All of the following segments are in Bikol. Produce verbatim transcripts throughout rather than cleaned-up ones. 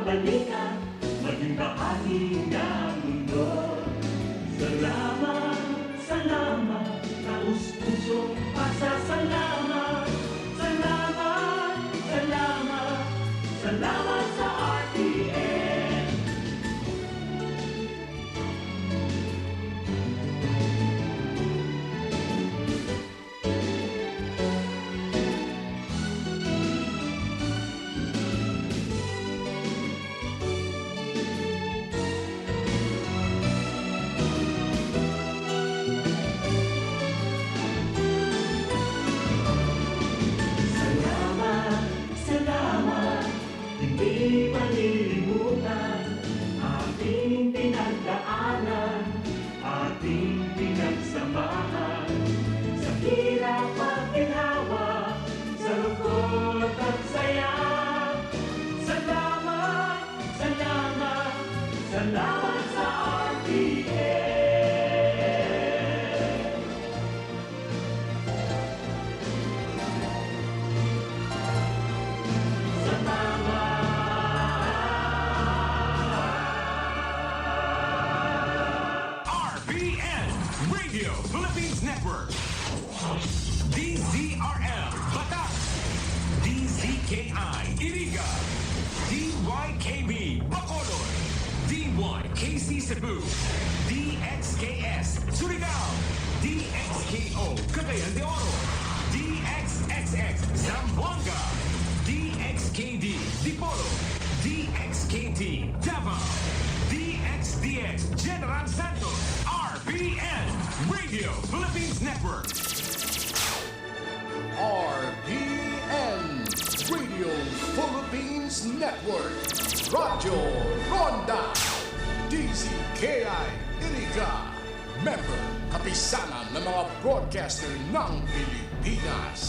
Halika, maging bahagi ng mundo. Salamat, salamat, taos-pusong pasasalamat. Salamat, salamat, salamat sa R T N. Salamat, salamat, hindi malilimutan ating pinagdaanan, ating pinagsamahan, sa hirap at ginhawa, sa lungkot at saya. Salamat, salamat, salamat sa R T N. Sa tama. R P N, Radio Philippines Network. D Z R L, Batak. D Z K I, Iriga. D Y K B, Bacolod. D Y K C Cebu. D X K S, Surigao. D X K O, Cagayan de Oro. D X X X, Zamboanga. D X K D, Dipolog. D X K T, Davao. D X D X, General Santos. R P N, Radio Philippines Network. R P N, Radio Philippines Network, Radyo Ronda, D Z K I Iriga, member, Kapisanan ng mga Broadcaster ng Pilipinas.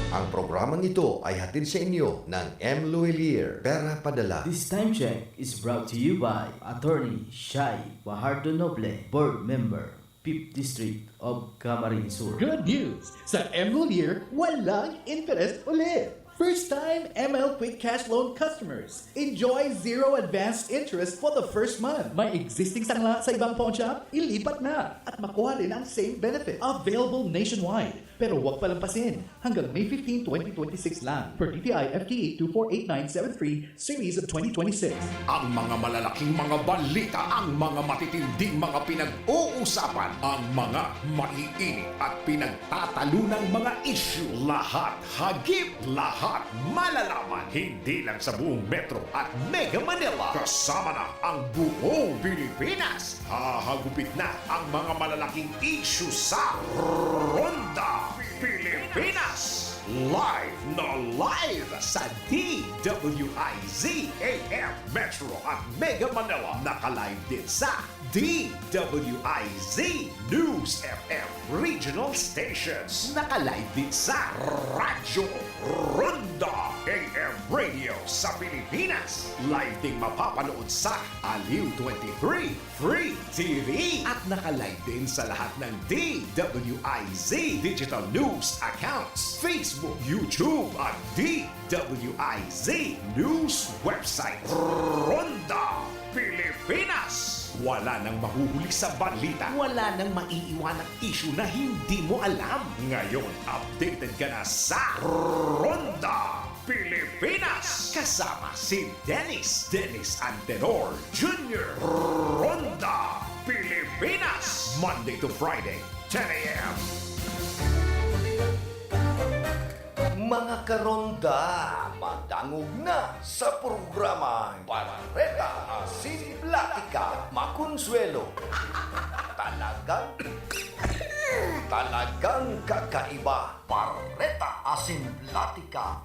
Ang programang ito ay hatid sa inyo ng M Louis Lear, Pera Padala. This time check is brought to you by Attorney Shai Fajardo Noble, Board Member, Fifth District of Camarines Sur. Good news! Sa M Louis Lear, walang interest ulit! First time M L Quick Cash Loan customers, enjoy zero advance interest for the first month. May existing sangla sa ibang pawnshop? Ilipat na at makuha rin ang same benefit. Available nationwide. Pero huwag palampasin, hanggang May fifteen, twenty twenty-six lang. Per D T I F T A two four eight nine seven three, Series of twenty twenty-six. Ang mga malalaking mga balita, ang mga matitinding mga pinag-uusapan, ang mga maiinit at pinagtatalunang mga issue, lahat hagip, lahat malalaman, hindi lang sa buong Metro at Mega Manila, kasama na ang buong Pilipinas. Hahagupit na ang mga malalaking issue sa Ronda Pilipinas. Live na live sa D W I Z A M Metro at Mega Manila. Naka-live din sa D W I Z News F M Regional Stations. Naka-live din sa Radyo Ronda A M Radio sa Pilipinas. Live ding mapapanood sa Aliw twenty-three Free T V. At naka-live din sa lahat ng D W I Z Digital News accounts, Facebook, YouTube, at D W I Z News website. Ronda Pilipinas. Wala nang mahuhuli sa balita. Wala nang maiiwanang issue na hindi mo alam. Ngayon, updated ka na sa Ronda Pilipinas. Kasama si Dennis, Dennis Antenor Junior. Ronda Pilipinas. Monday to Friday, ten a m. Mga karonda, madangog na sa programang Bareta Asin Platika, Makonsuelo. Talagang, talagang kakaiba. Bareta Asin Platika.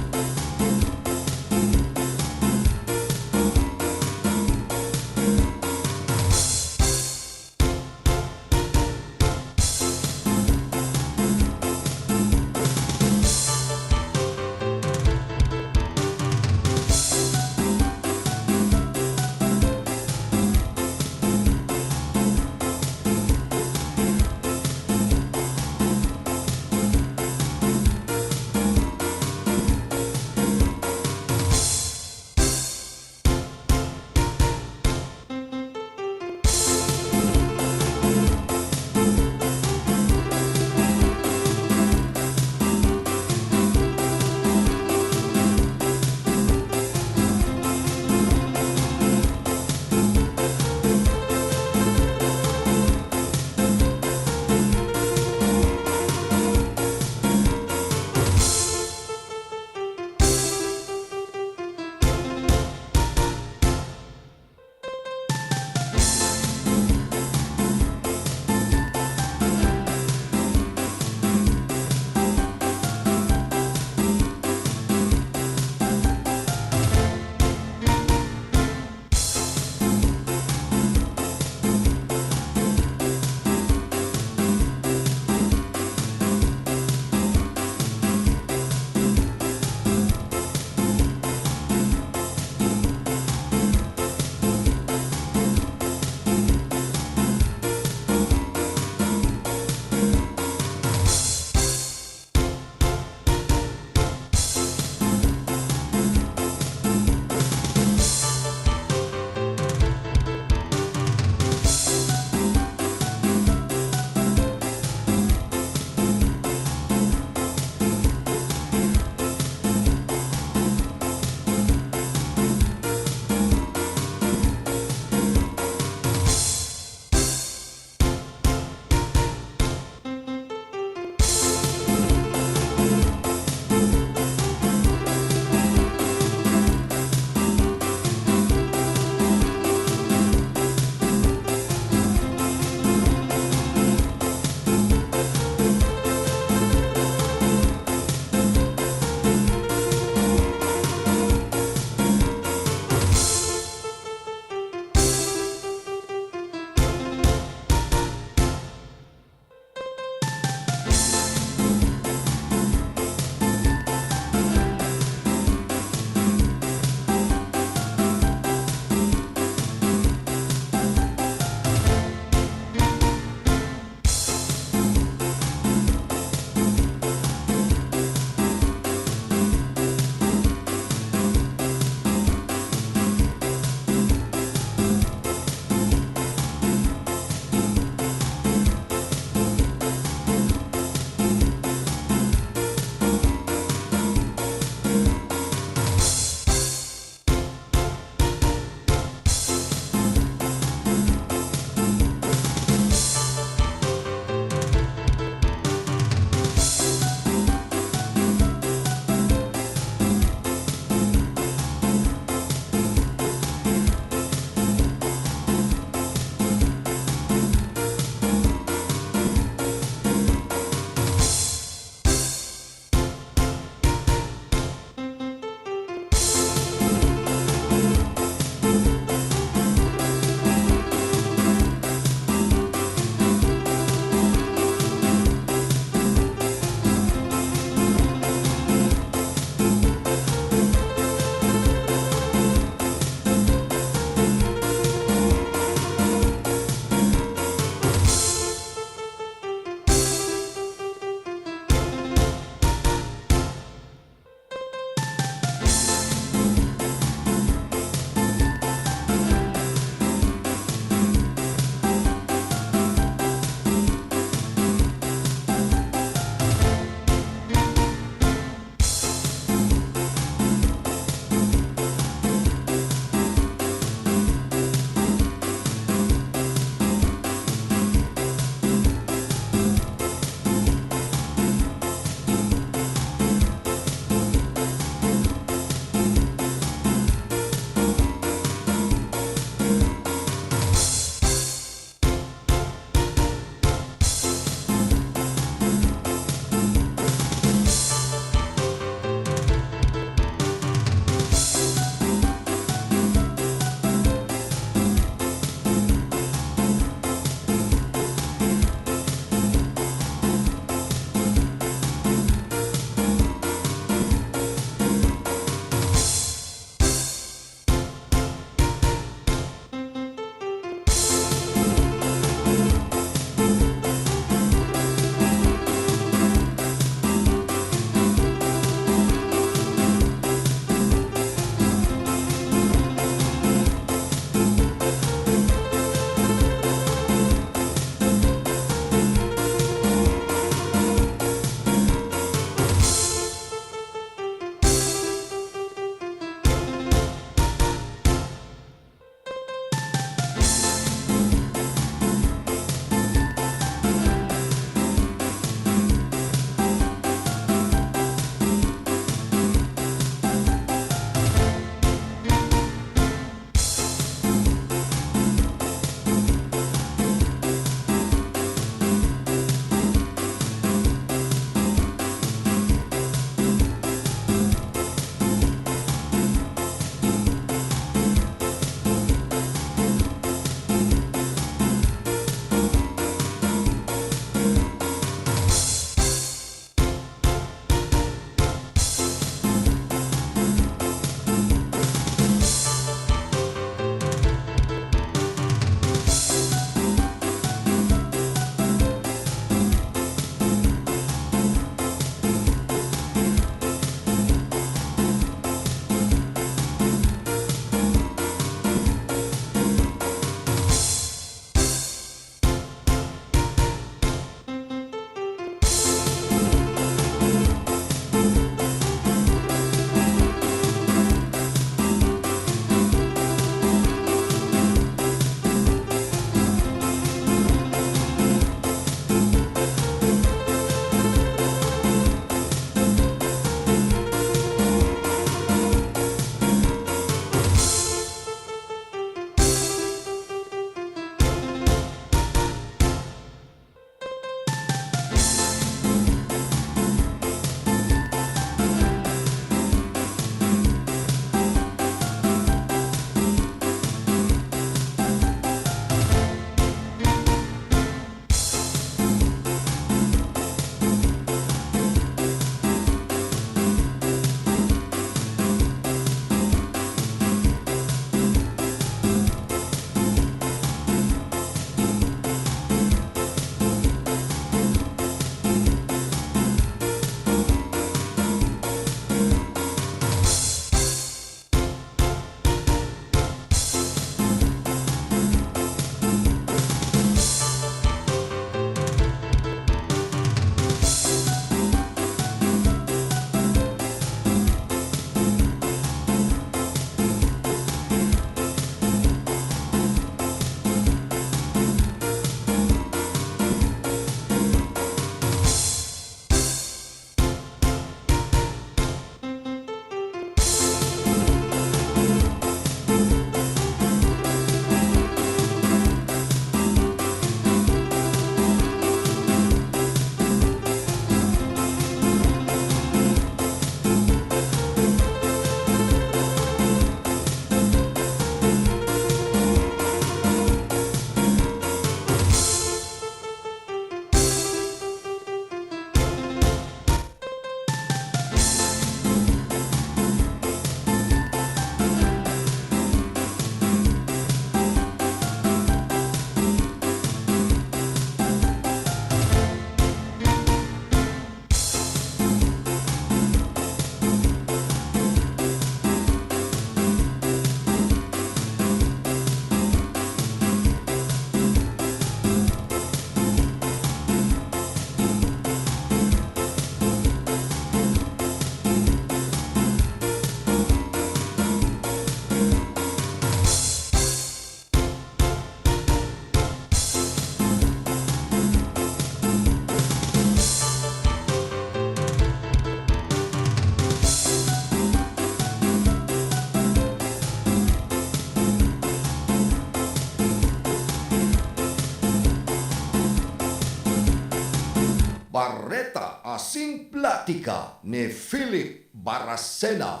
Sing Platika ni Philip Baracena.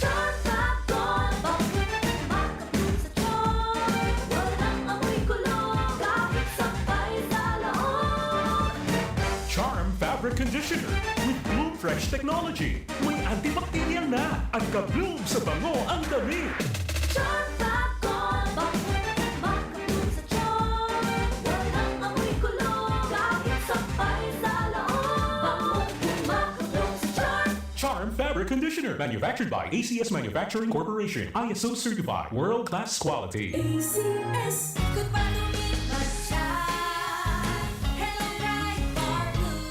Charm Fabric Conditioner. Makabloom sa charm. Walang amoy kulog kahit sampay sa loob. Charm Fabric Conditioner with Bloom Fresh Technology. May antibacterial na at ka-bloom sa bango ang damit. Charm Fab Gold. Bango na makabloom sa charm. Walang amoy kulog kahit sampay sa loob. Bangong makabloom sa charm. Charm Fabric Conditioner, manufactured by A C S Manufacturing Corporation, I S O certified, world-class quality. A C S. Goodbye to me, Masha. Hello, Pride Bar Blue.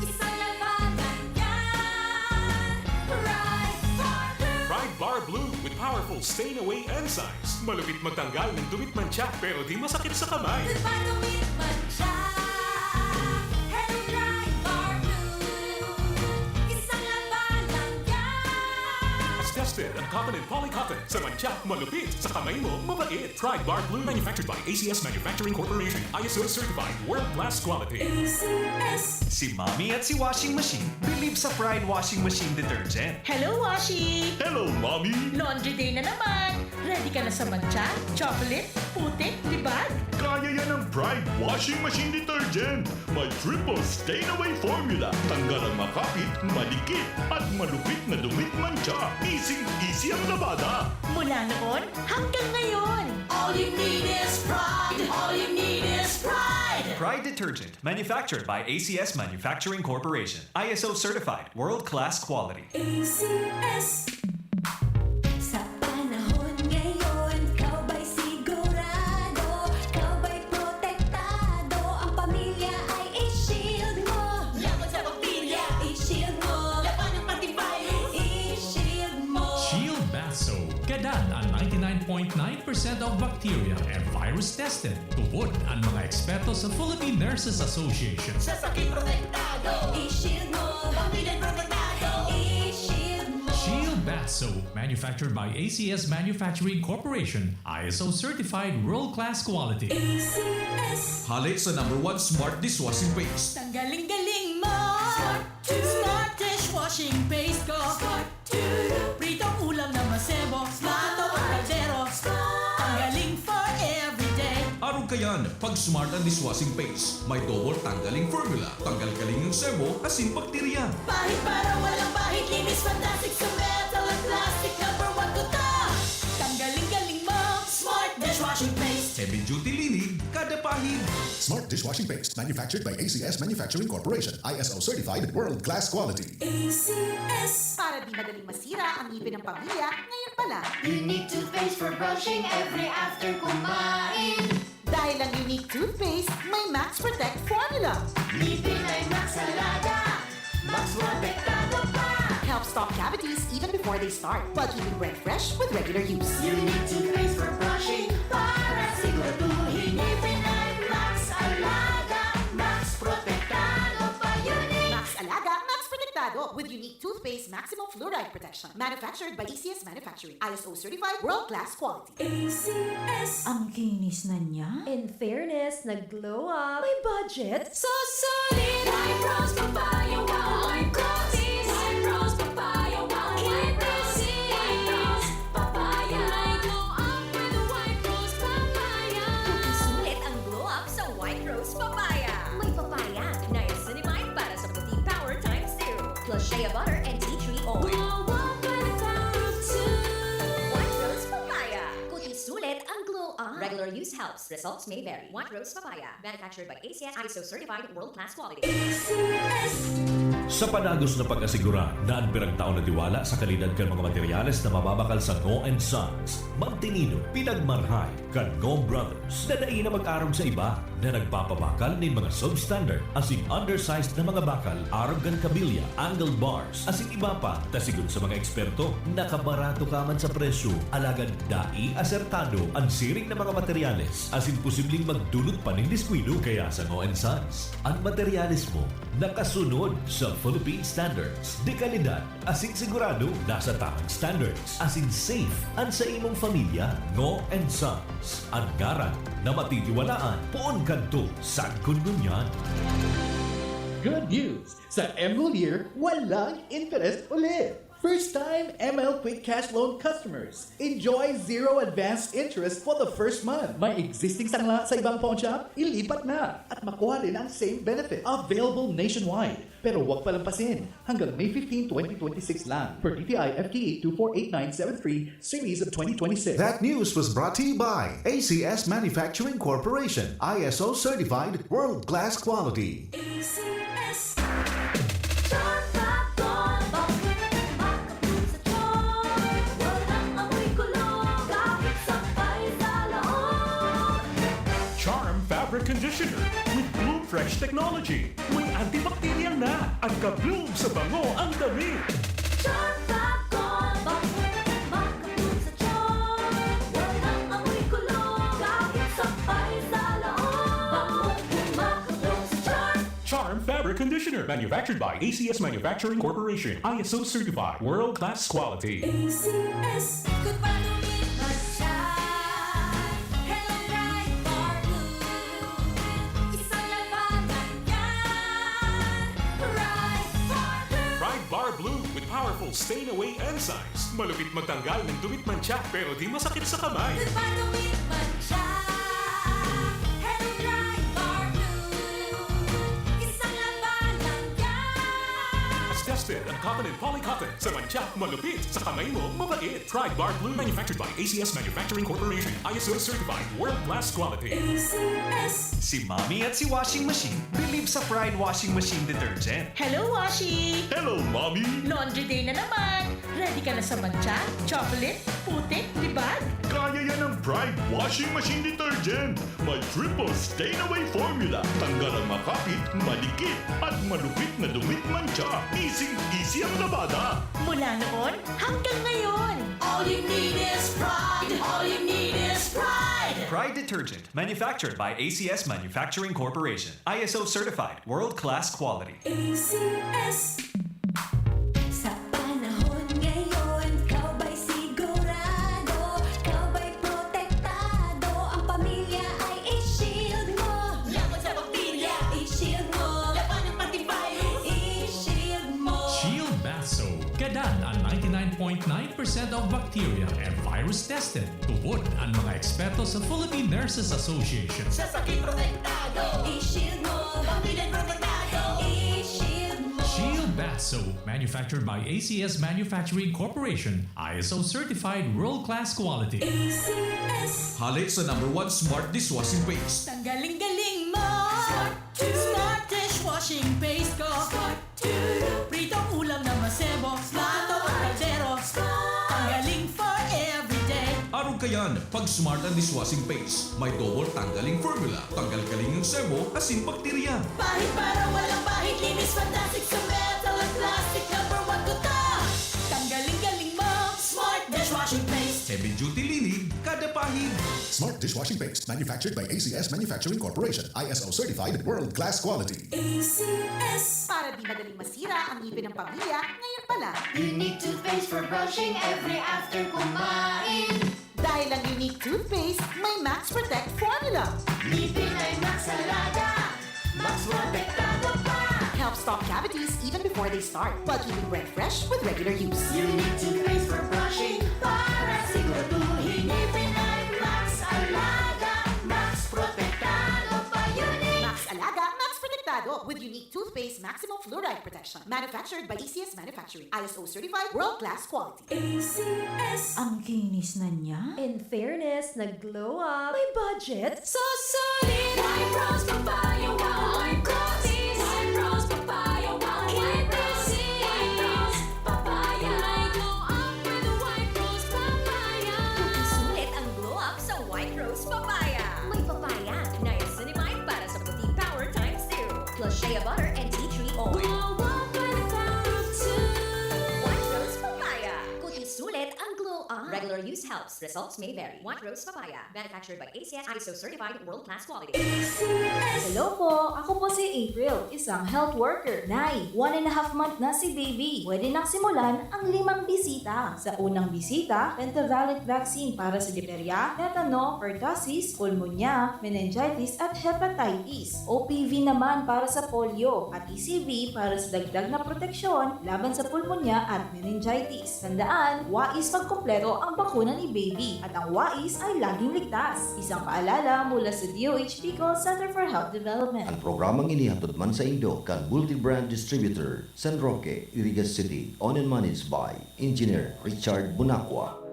Isang labanan yan. Pride Bar Blue. Pride Bar Blue with powerful stain away enzymes. Malupit magtanggal ng dumi at mantsa pero di masakit sa kamay. Goodbye to me, Masha. Hello, Pride Bar Blue. Isang labanan yan. Mas tested ang Cotton and Poly Cotton. Sa mantsa, malupit. Sa kamay mo, mabait. Pride Bar Blue, manufactured by A C S Manufacturing Corporation. I S O certified, world-class quality. A C S. Si Mommy at si Washing Machine believe sa Pride Washing Machine Detergent. Hello, Washi! Hello, Mommy! Laundry day na naman! Ready ka na sa mantsa, chocolate, putik, libag? Kaya yan ang Pride Washing Machine Detergent. May triple stain away formula. Tanggal ang makapit, madikit, at malupit na dumi at mantsa. Easy-easy ang labada. Mula noon hanggang ngayon! All you need is Pride. All you need is Pride. Pride Detergent, manufactured by A C S Manufacturing Corporation. I S O certified, world-class quality. A C S. Sa panahon ngayon, ikaw ba'y sigurado? Ikaw ba'y protektado? Ang pamilya ay i-shield mo. Laban sa bakterya, i-shield mo. Laban ng pati virus, i-shield mo. Shield Bath Soap. Gadan an ninety-nine point nine percent of bacteria and virus tested. Tubod an mga eksperto sa Philippine Nurses Association. Sa sakit protektado, i-shield mo. Pamilya protektado, i-shield mo. Shield Bath Soap, manufactured by A C S Manufacturing Corporation, I S O certified world-class quality. A C S. Hale sa number one smart dishwashing paste. Tanggaling-galing mo! Smart dishwashing paste ko! Pritong ulam na masebo, plato at kaldero. Tanggaling for everyday. Arog kayan, pag smart ang dishwashing paste, may double tanggaling formula. Tanggal galing ang sebo, asin bakterya. Pahid para walang bahid, linis fantastic sa metal at plastic. Number one ko to. Tanggaling-galing mo, smart dishwashing paste. Heavy duty linig, kada pahid. Smart dishwashing paste, manufactured by A C S Manufacturing Corporation, I S O certified, world class quality. A C S. Para di madaling masira ang ngipin ng pamilya, ngayon pa lang. Unique toothpaste for brushing every after kumain. Dahil ang Unique Toothpaste may Max Protect Formula. Ngipin ay Max Alaga. Max Protektado pa. Helps stop cavities even before they start, while keeping breath fresh with regular use. Unique Toothpaste for brushing para siguraduhin ngipin ay Max Alaga. Max Protektado pa, Unique. Max Alaga, Max Protektado with Unique Toothpaste Maximum Fluoride Protection. Manufactured by A C S Manufacturing. I S O certified, world class quality. A C S. Ang kinis na niya. In fairness, nag-glow up. May budget. So solid! White Rose Papaya Wow! White Rose! White Rose Papaya Wow! White Rose! White Rose Papaya! May glow up with White Rose Papaya! Sulit ang glow up sa White Rose Papaya. May papaya, niacinamide para sa puti power times two. Plus shea butter and tea tree oil. Glow up with White Rose too! White Rose Papaya. Kuti sulit ang glow up. Regular use helps. Results may vary. White Rose Papaya. Manufactured by A C S I S O certified world class quality. A C S. Sa padagos na pag-asigura na an piragtao na tiwala sa kalidad kan mga materyales na mababakal sa Ngo and Sons, magtinido, pinagmarhay kan Ngo Brothers na dai na mag-arog sa iba. na nagpapabakal nin mga substandard asin undersized na mga bakal arog kan kabilya, angle bars, asin iba pa, ta sigon sa mga eksperto, nakabarato ka man sa presyo, alagad dai asertado an siring na mga materyales asin posibleng magdulot pa nin diskuido. Kaya sa Ngo and Sons, an materyales mo nakasunod sa Philippine standards, de kalidad, asin sigurado nasa tamang standards, asin safe an sa imong pamilya. Ngo and Sons, an ngaran na matitiwalaan poon kadto sagkod ngunyan. Good news! Sa M Lhuillier, walang interest ulit! First time M L Quick Cash Loan customers. Enjoy zero advance interest for the first month. May existing sangla sa ibang pawn shop? Ilipat na at makuha rin ang same benefit. Available nationwide. Pero huwag palampasin. Hanggang May fifteen, twenty twenty-six lang. Per D T I F T eight two four eight nine seven three, series of twenty twenty-six. That news was brought to you by A C S Manufacturing Corporation, I S O certified, world-class quality. A C S. Charm Fab Gold, bakit makapul sa charm? Walang amoy kulog, kahit sampay sa loob. Charm Fabric Conditioner with Bloom Fresh Technology. May antibacterial na an ka-bloom sa bango ang damit. Charm Fab Gold, bakit makapul sa charm? Walang amoy kulog, kahit sampay sa loob. Bangong makapul sa charm. Charm Fabric Conditioner, manufactured by A C S Manufacturing Corporation, I S O certified, world-class quality. A C S. Kung paano man siya, Hello Bright Bar Blue. Isang labanan yan, Bright Bar Blue. Bright Bar Blue with powerful stain away enzymes. Malupit magtanggal ng dumit mantsa, pero di masakit sa kamay. Kung paano man siya, Hello Bright Bar Blue. Isang labanan yan. Tested ang cotton and polycotton. Sa mantsa, malupit. Sa kamay mo, mabait. Pride Bar Blue, manufactured by A C S Manufacturing Corporation. I S O certified, world-class quality. A C S. Si Mommy at si Washing Machine believe sa Pride Washing Machine Detergent. Hello, Washi! Hello, Mommy! Laundry day na naman! Ready ka na sa mantsa, chocolate, putik, libag? Kaya yan ng Pride Washing Machine Detergent! May triple stain away formula. Tanggal ang makapit, madikit, at malupit na dumit mantsa. Easy-easy ang labada. Mula noon hanggang ngayon. All you need is Pride. All you need is Pride. Pride Detergent, manufactured by A C S Manufacturing Corporation. I S O certified, world-class quality. A C S. Sa panahon ngayon, ikaw ba'y sigurado? Ikaw ba'y protektado? Ang pamilya ay i-shield mo. Laban sa bakterya, i-shield mo. Labanan pati virus, i-shield mo. Shield Bath Soap. Gadan an ninety-nine point nine percent of bacteria and virus tested. Tubod an mga eksperto sa Philippine Nurses Association. Sa sakit protektado, i-shield mo. Pamilya protektado, i-shield mo. Shield Bath Soap, manufactured by A C S Manufacturing Corporation, I S O certified, world-class quality. A C S. Hale sa number one smart dishwashing paste. Ang galing-galing mo! Smart! Smart dishwashing paste ko! Smart! Pritong ulam na masebo, plato o kaldero. Ang galing for everyday. Arog kayan, pag Smart ang dishwashing paste, may double tanggaling formula, tanggal galing ang sebo, asin bakterya. Pahid para walang pahid, linis fantastic sa metal at plastic, number one ko to. Tanggaling galing mo, Smart dishwashing paste. Heavy duty linig, kada pahid. Smart dishwashing paste, manufactured by A C S Manufacturing Corporation, I S O certified, world class quality. A C S. Para di madaling masira ang ngipin ng pamilya, ngayon pa lang. Unique toothpaste for brushing every after kumain. Dahil ang Unique toothpaste, may Max Protect formula. Ngipin ay Max Alaga, Max Protektado pa. Helps stop cavities even before they start, while keeping breath fresh with regular use. Unique toothpaste for brushing para siguraduhin ngipin ay Max Alaga, Max Protektado pa. Unique! Max Alaga, Max Protektado with Unique Toothpaste Maximum Fluoride Protection. Manufactured by A C S Manufacturing. I S O certified, world-class quality. A C S. Ang kinis na niya. In fairness, nag-glow up. May budget? So solid! White Rose Papaya Wow! White Rose! White Rose Papaya Wow! White Rose! White Rose Papaya! May glow up with White Rose Papaya! Pagkasulit ang glow up sa White Rose Papaya! May papaya, niacinamide para Shea butter and tea tree oil. Glow up and power too. White Rose Papaya. Kutis sulit ang glow on. Regular use helps. Results may vary. White Rose Papaya. Manufactured by A C S, I S O certified, world-class quality. A C S. Hello po! Ako po si April, isang health worker. Nay, one and a half month na si baby. Pwede nang simulan ang limang bisita. Sa unang bisita, pentavalent vaccine para sa diphtheria, tetano, pertussis, pulmonya, meningitis at hepatitis. O P V naman para sa polio at E C V para sa dagdag na proteksyon laban sa pulmonya at meningitis. Tandaan, wais magkumpleto ang bakuna ni baby at ang wais ay laging ligtas. Isang paalala mula sa D O H Bicol Center for Health Development. Ang programang ini hatod man saindo kan multi-brand distributor, San Roque, Iriga City, owned and managed by Engineer Richard Bunacua.